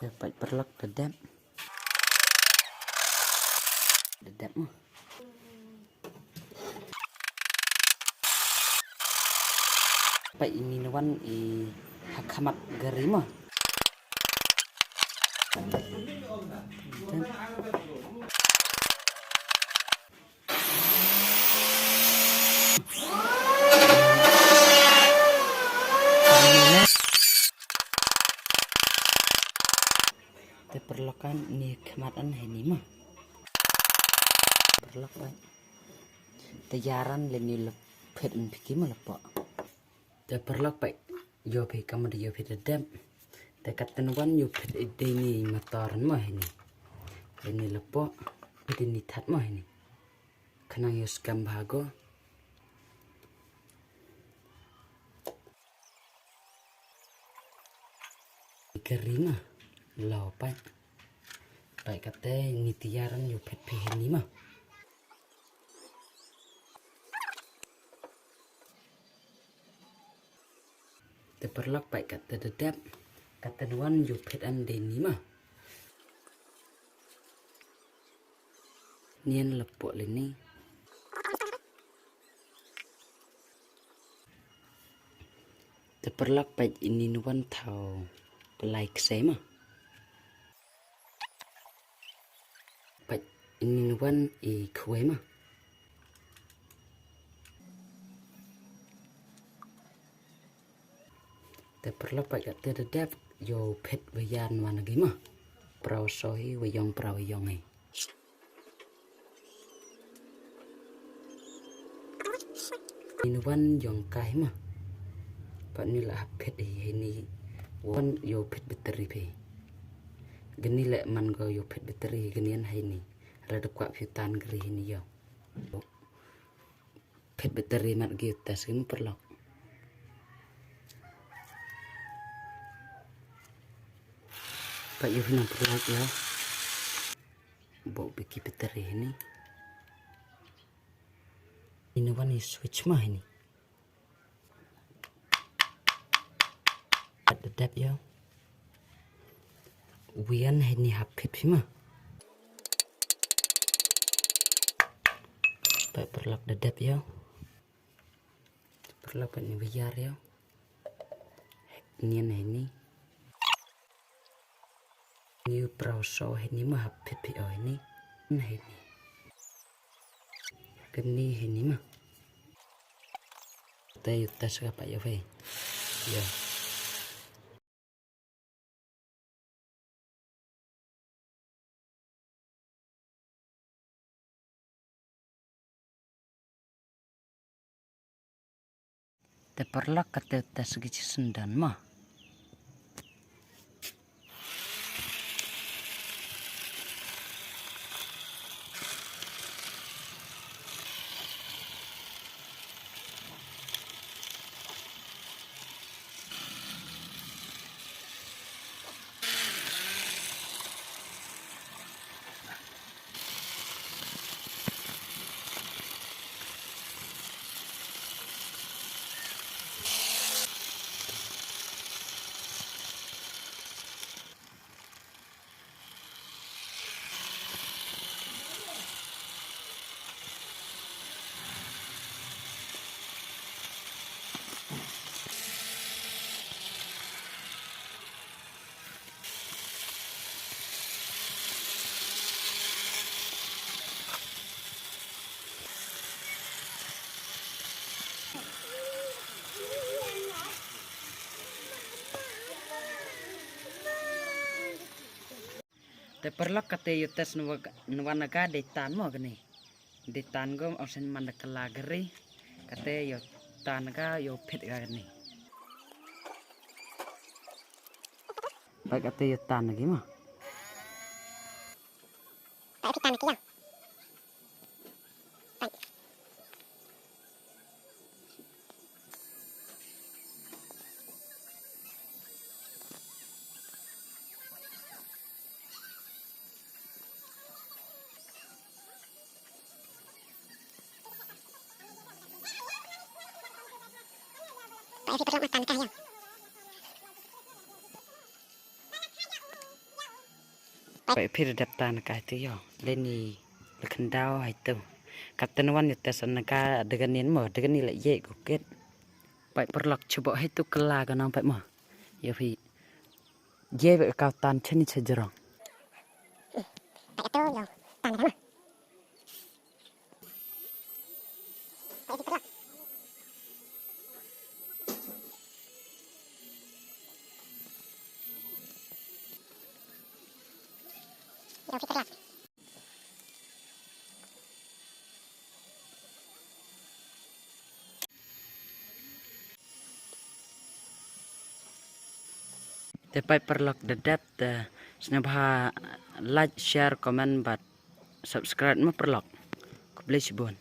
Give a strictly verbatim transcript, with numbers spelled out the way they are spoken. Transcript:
Pait paralok, da dep. Da dep mo. Pait ini na wan i ha khmat gari mo. Te paralok, ini khmat an heini mo. Paralok, pait. Te yaran le ni le phet an phi ki mo le poh. Te paralok, pait, yoh phi kamwa da yoh phi da dep. Te katni wan yoh phet i dei ni motor mo heini. Heini le poh, phet ini that mo heini. Khnang yoh skam bha ko. Kari mo, lo pait. Pait, kate ini te yaran yoh phet phi heini mo. Te paralok, pait, kate da dep, kate wan yoh phet an dei ni mo. Nian le poh le ni. Te paralok, pait, ini na wan thaw lai ksai mo. Pait, ini na wan i khwai mo. Te paralok, pait, kate da dep, yoh phet wa yar na wan agi mo. Praw so hi, wa yong praw yong hi. Ini na wan yong kai mo. Pait, ini le ha phet hi, heini wan yoh phet battery phi. Kani le man ko yoh phet battery, kani an heini. Ra da kwah phi tan kari heini yoh phet battery, mat ki test ki mo paralok. Pait, yoh phi nang paralok yoh. Bok phi ki battery heini. Ini na wan i switch mo heini. Dep, dep yoh. Wian heini ha phet phi mo. Pait paralok, da dep yoh. Paralok, pait, ini wa yar yoh. Nian heini. Ni praw so heini mo, ha phet phi o heini. Heini. Kani heini mo. Te yoh test ka, pait, yoh phi. Yoh. Te paralok, kate test ki chi syndan mo. Te paralok, kate yoh test na wa-, na wan ka dei tan mo kani. Dei tan ko, o sen man da kala kari. Kate yoh tan ka, yoh phet ka kani. Pait, kate yoh tan ki mo. Pait, phi tan ki ya. Pait. Pait, phi paralok, ma tan ka ya. Pait phi da dep tan ka haitu yo. Leni la khyndaw haitu. Katæ wan ya tæ san ka da kani mo, da kani la ye ko kit. Pait paralok chibok haitu kylla ka nong pait mo. Yo phi. Ye bait ka tan chani cha jrong. Pait tu yo. Tan ka mo. Te pait paralok da dep te sñiawbha like, share, comment bad subscribe mo paralok. Khublei chibun.